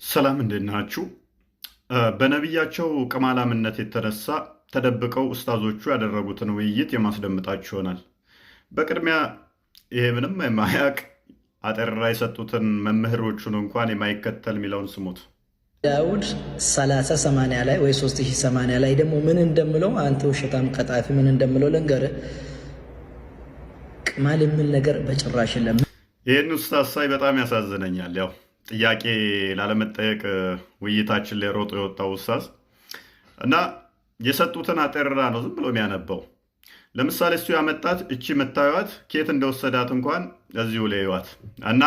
ሰላም እንዴት ናችሁ? በነቢያቸው ቅማላምነት የተነሳ ተደብቀው ኡስታዞቹ ያደረጉትን ውይይት የማስደምጣችሁ ይሆናል። በቅድሚያ ይሄ ምንም የማያውቅ አጠራ የሰጡትን መምህሮቹን እንኳን የማይከተል የሚለውን ስሙት። ዳውድ 3080 ላይ ወይ 3080 ላይ ደግሞ ምን እንደምለው፣ አንተ ውሸታም ቀጣፊ፣ ምን እንደምለው ልንገርህ። ቅማል የሚል ነገር በጭራሽ የለም። ይህን ኡስታዝ ሳይ በጣም ያሳዝነኛል። ያው ጥያቄ ላለመጠየቅ ውይይታችን ላይ ሮጦ የወጣው ኡስታዝ እና የሰጡትን አጠራ ነው ዝም ብሎ የሚያነበው። ለምሳሌ እሱ ያመጣት እቺ የምታዩት ከየት እንደወሰዳት እንኳን እዚሁ ላይ እዩዋት እና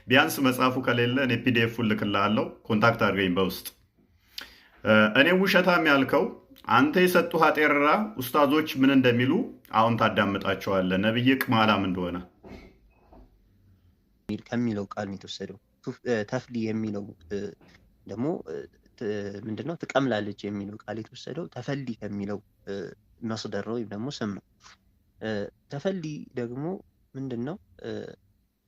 ቢያንስ መጽሐፉ ከሌለ እኔ PDF ልክልሃለሁ፣ contact አድርገኝ በውስጥ። እኔ ውሸታም ያልከው አንተ የሰጡህ አጤራ ኡስታዞች ምን እንደሚሉ አሁን ታዳምጣቸዋለህ። ነብይ ቅማላም እንደሆነ ከሚለው ቃል ነው የተወሰደው። ተፍሊ የሚለው ደግሞ ምንድነው? ትቀምላለች የሚለው ቃል የተወሰደው ተፈሊ ከሚለው መስደር ነው ወይም ደግሞ ስም ነው። ተፈሊ ደግሞ ምንድነው?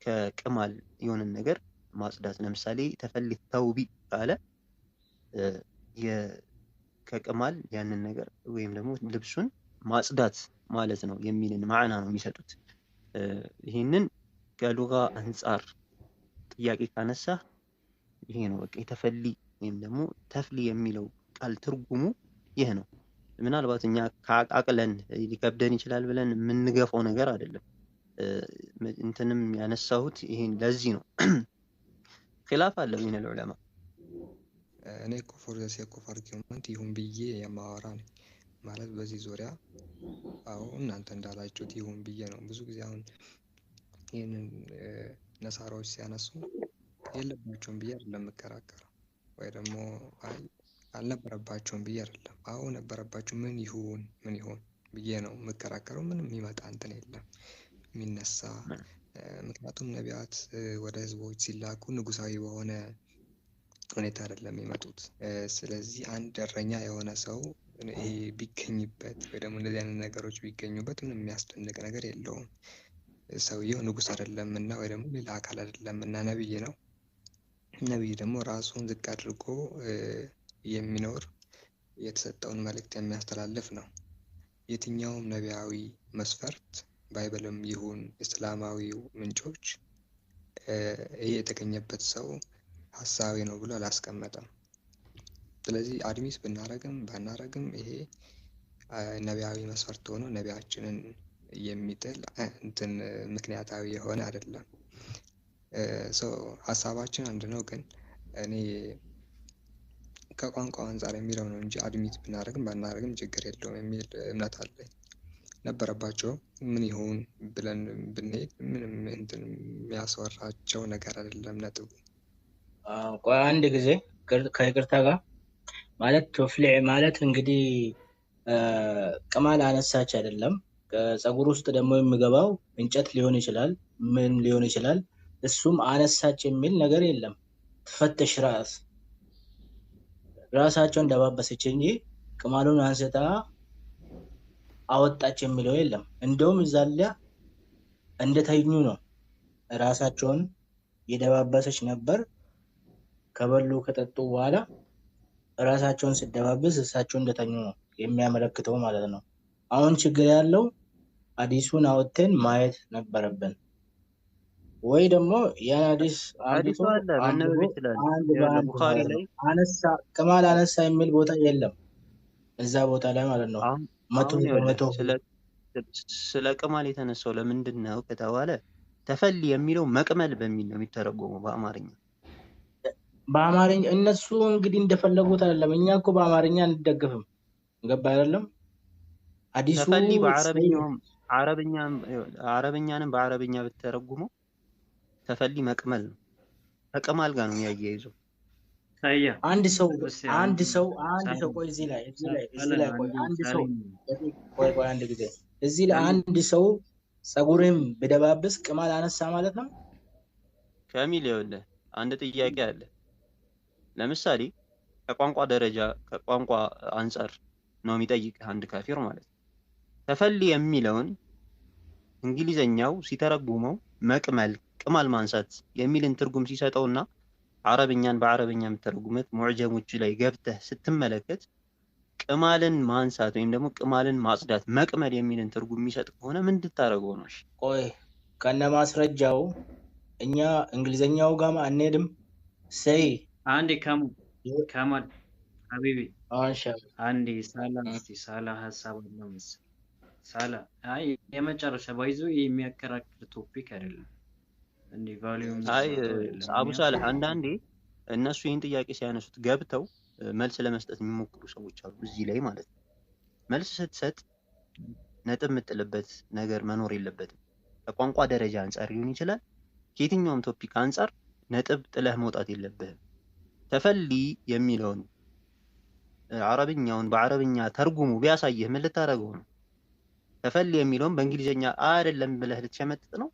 ከቅማል የሆነን ነገር ማጽዳት። ለምሳሌ ተፈሊ ተውቢ ካለ ከቅማል ያንን ነገር ወይም ደግሞ ልብሱን ማጽዳት ማለት ነው የሚልን ማዕና ነው የሚሰጡት። ይህንን ከሉጋ አንጻር ጥያቄ ካነሳ ይሄ ነው በቃ፣ የተፈሊ ወይም ደግሞ ተፍሊ የሚለው ቃል ትርጉሙ ይህ ነው። ምናልባት እኛ አቅለን ሊከብደን ይችላል ብለን የምንገፋው ነገር አይደለም። እንትንም ያነሳሁት ይሄን ለዚህ ነው። ኺላፍ አለ بين العلماء። እኔ እኮ for the sake of argument ይሁን ብዬ የማወራ ነኝ። ማለት በዚህ ዙሪያ አዎ እናንተ እንዳላችሁት ይሁን ብዬ ነው። ብዙ ጊዜ አሁን ይህንን ነሳራዎች ሲያነሱ የለባቸውም ብዬ አይደለም የምከራከረው፣ ወይ ደግሞ አይ አልነበረባቸውም ብዬ አይደለም። አዎ ነበረባቸው፣ ምን ይሁን ምን ይሁን ብዬ ነው የምከራከረው። ምንም የሚመጣ እንትን የለም የሚነሳ። ምክንያቱም ነቢያት ወደ ህዝቦች ሲላኩ ንጉሳዊ በሆነ ሁኔታ አይደለም የሚመጡት። ስለዚህ አንድ እረኛ የሆነ ሰው ይሄ ቢገኝበት ወይ ደግሞ እንደዚህ አይነት ነገሮች ቢገኙበት ምንም የሚያስደንቅ ነገር የለውም። ሰውየው ንጉስ አይደለም እና ወይ ደግሞ ሌላ አካል አይደለም እና ነብይ ነው። ነብይ ደግሞ ራሱን ዝቅ አድርጎ የሚኖር፣ የተሰጠውን መልእክት የሚያስተላልፍ ነው። የትኛውም ነቢያዊ መስፈርት Bible ም ይሁን እስላማዊው ምንጮች ይሄ የተገኘበት ሰው ሀሳዊ ነው ብሎ አላስቀመጠም። ስለዚህ admit ብናረግም ባናረግም ይሄ ነቢያዊ መስፈርት ሆኖ ነቢያችንን የሚጥል እንትን ምክንያታዊ የሆነ አይደለም። So ሀሳባችን አንድ ነው፣ ግን እኔ ከቋንቋው አንጻር የሚለው ነው እንጂ admit ብናደርግም ባናደርግም ችግር የለውም የሚል እምነት አለኝ። ነበረባቸው ምን ይሁን ብለን ብንሄድ ምንም እንትን የሚያስወራቸው ነገር አይደለም ነጥቡ። ቆይ አንድ ጊዜ ከይቅርታ ጋር፣ ማለት ቶፍሊዕ ማለት እንግዲህ ቅማል አነሳች አይደለም። ከፀጉር ውስጥ ደግሞ የሚገባው እንጨት ሊሆን ይችላል፣ ምን ሊሆን ይችላል። እሱም አነሳች የሚል ነገር የለም። ትፈትሽ ራሳቸውን ደባበሰች እንጂ ቅማሉን አንስታ አወጣች የሚለው የለም። እንደውም እዛ ላይ እንደተኙ ነው፣ ራሳቸውን የደባበሰች ነበር። ከበሉ ከጠጡ በኋላ ራሳቸውን ስደባብስ እሳቸው እንደተኙ ነው የሚያመለክተው ማለት ነው። አሁን ችግር ያለው ሀዲሱን አውጥተን ማየት ነበረብን፣ ወይ ደግሞ ያን ሀዲስ ሀዲሱ አምጥቶ አለ፣ አንብቦ መነበብ ይችላል። አንድ ይኸውልህ በአንድ ቡኻሪ ማለት ነው። ላይ አነሳ፣ ቅማል አነሳ የሚል ቦታ የለም እዛ ቦታ ላይ ማለት ነው። አሁን መቶ አሁን ይኸውልህ በመቶ ስለ ቅማል የተነሳው ለምንድን ነው ከተባለ ተፈሊ የሚለው መቅመል በሚል ነው የሚተረጎመው በአማርኛ። በአማርኛ እነሱ እንግዲህ እንደፈለጉት አይደለም። እኛ እኮ በአማርኛ አንደገፍም። ገባ አይደለም? ሀዲሱ ተፈሊ በአረብኛውም አረብኛንም በአረብኛ ብትተረጉመው ተፈሊ መቅመል ነው። ከቅማል ጋር ነው የሚያያይዘው። ሳያ አንድ ሰው እስኪ አንድ አንድ ሰው አንድ ሰው ቆይ እዚህ ላይ ቆይ አንድ አንድ ሰው ሳሌም ቆይ ቆይ አንድ ጊዜ እዚህ ላይ አንድ አንድ ሰው ፀጉርም ብደባብስ ቅማል አነሳ ማለት ነው። ከሚል ይኸውልህ አንድ ጥያቄ አለ። ለምሳሌ ከቋንቋ ደረጃ ከቋንቋ አንጻር ነው የሚጠይቅህ አንድ ካፊር ማለት ነው። ተፈሊ የሚለውን እንግሊዘኛው ሲተረጉመው መቅመል፣ ቅማል ማንሳት የሚልን ትርጉም ሲሰጠውና አረብኛን በአረብኛ የምተረጉመት ሙዕጀሞች ላይ ገብተህ ስትመለከት ቅማልን ማንሳት ወይም ደግሞ ቅማልን ማጽዳት መቅመል የሚልን ትርጉም የሚሰጥ ከሆነ ምን እንድታደርገው ነው? እሺ ቆይ ከነ ማስረጃው እኛ እንግሊዘኛው ጋር አንሄድም። ሰይ አንዴ ከማል حبيبي አንሻ አንዴ ሳላ እስቲ ሳላ ሀሳብ አለው መሰለኝ። ሳላ አይ የመጨረሻ ባይዞ የሚያከራክር topic አይደለም። እንዲህ value አይ የምንሰጠው አይደለም። አቡ ሳልህ አንዳንዴ እነሱ ይህን ጥያቄ ሲያነሱት ገብተው መልስ ለመስጠት የሚሞክሩ ሰዎች አሉ፣ እዚህ ላይ ማለት ነው። መልስ ስትሰጥ ነጥብ የምጥልበት ነገር መኖር የለበትም። ከቋንቋ ደረጃ አንጻር ሊሆን ይችላል። ከየትኛውም topic አንጻር ነጥብ ጥለህ መውጣት የለብህም። ተፈሊ የሚለውን አረብኛውን በአረብኛ ተርጉሙ ቢያሳይህ ምን ልታደርገው ነው? ተፈሊ የሚለውን በእንግሊዝኛ አይደለም ብለህ ልትሸመጥጥ ነው?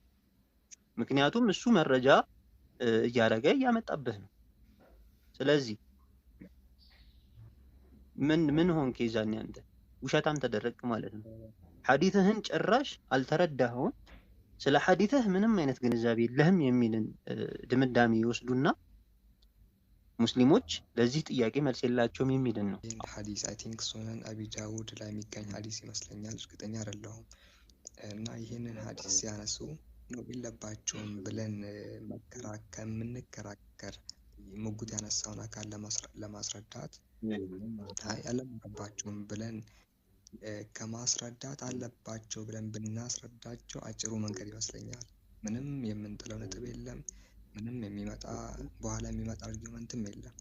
ምክንያቱም እሱ መረጃ እያደረገ እያመጣብህ ነው። ስለዚህ ምን ምን ሆንክ የዛኔ አንተ ውሸታም ተደረግክ ማለት ነው። ሐዲትህን ጭራሽ አልተረዳኸውን፣ ስለ ሐዲትህ ምንም አይነት ግንዛቤ የለህም የሚልን ድምዳሜ ይወስዱና ሙስሊሞች ለዚህ ጥያቄ መልስ የላቸውም የሚልን ነው። ይህን ሐዲስ I think ሱነን አቢ ዳውድ ላይ የሚገኝ ሐዲስ ይመስለኛል፣ እርግጠኛ አይደለሁም። እና ይህንን ሐዲስ ሲያነሱ ነው የለባቸውም ብለን ከምንከራከር ሙግት ያነሳውን አካል ለማስረዳት አይ አልነበረባቸውም ብለን ከማስረዳት አለባቸው ብለን ብናስረዳቸው አጭሩ መንገድ ይመስለኛል። ምንም የምንጥለው ነጥብ የለም። ምንም የሚመጣ በኋላ የሚመጣ argument ም የለም።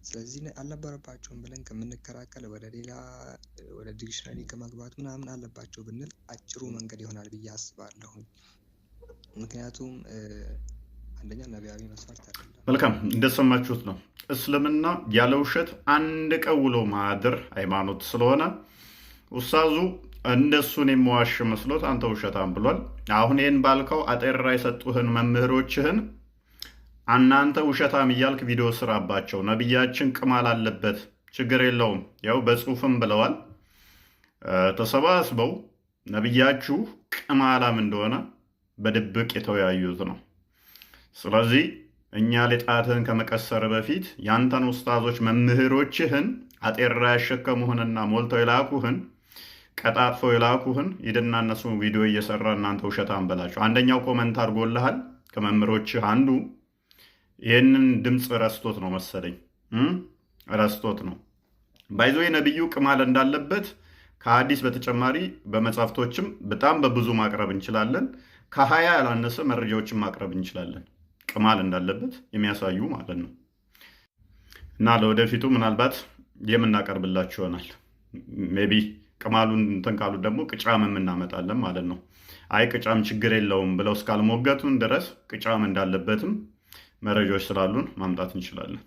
ስለዚህ አልነበረባቸውም ብለን ከምንከራከር ወደ ሌላ ወደ dictionary ከመግባት ምናምን አለባቸው ብንል አጭሩ መንገድ ይሆናል ብዬ አስባለሁኝ። ምክንያቱም አንደኛ ነቢያዊ መስፈርት አይደለም። መልካም፣ እንደሰማችሁት ነው። እስልምና ያለ ውሸት አንድ ቀን ውሎ ማያድር ሃይማኖት ስለሆነ ኡስታዙ እንደሱን የመዋሽ መስሎት አንተ ውሸታም ብሏል። አሁን ይህን ባልከው አጤራ የሰጡህን መምህሮችህን እናንተ ውሸታም እያልክ ቪዲዮ ስራባቸው። ነቢያችን ቅማል አለበት ችግር የለውም ያው በጽሁፍም ብለዋል። ተሰባስበው ነቢያችሁ ቅማላም እንደሆነ በድብቅ የተወያዩት ነው። ስለዚህ እኛ ላይ ጣትህን ከመቀሰር በፊት ያንተን ኡስታዞች መምህሮችህን አጤራ ያሸከሙህንና ሞልተው የላኩህን ቀጣጥፈው የላኩህን ሂድና እነሱ ቪዲዮ እየሰራ እናንተ ውሸታም በላቸው። አንደኛው comment አድርጎልሃል ከመምህሮችህ አንዱ ይህንን ድምፅ ረስቶት ነው መሰለኝ ረስቶት ነው። By the way ነቢዩ ቅማል እንዳለበት ከሀዲስ በተጨማሪ በመጽሐፍቶችም በጣም በብዙ ማቅረብ እንችላለን። ከ20 ያላነሰ መረጃዎችን ማቅረብ እንችላለን፣ ቅማል እንዳለበት የሚያሳዩ ማለት ነው። እና ለወደፊቱ ምናልባት የምናቀርብላችሁ ይሆናል። Maybe ቅማሉን እንትን ካሉት ደግሞ ቅጫም የምናመጣለን ማለት ነው። አይ ቅጫም ችግር የለውም ብለው እስካልሞገቱን ድረስ ቅጫም እንዳለበትም መረጃዎች ስላሉን ማምጣት እንችላለን።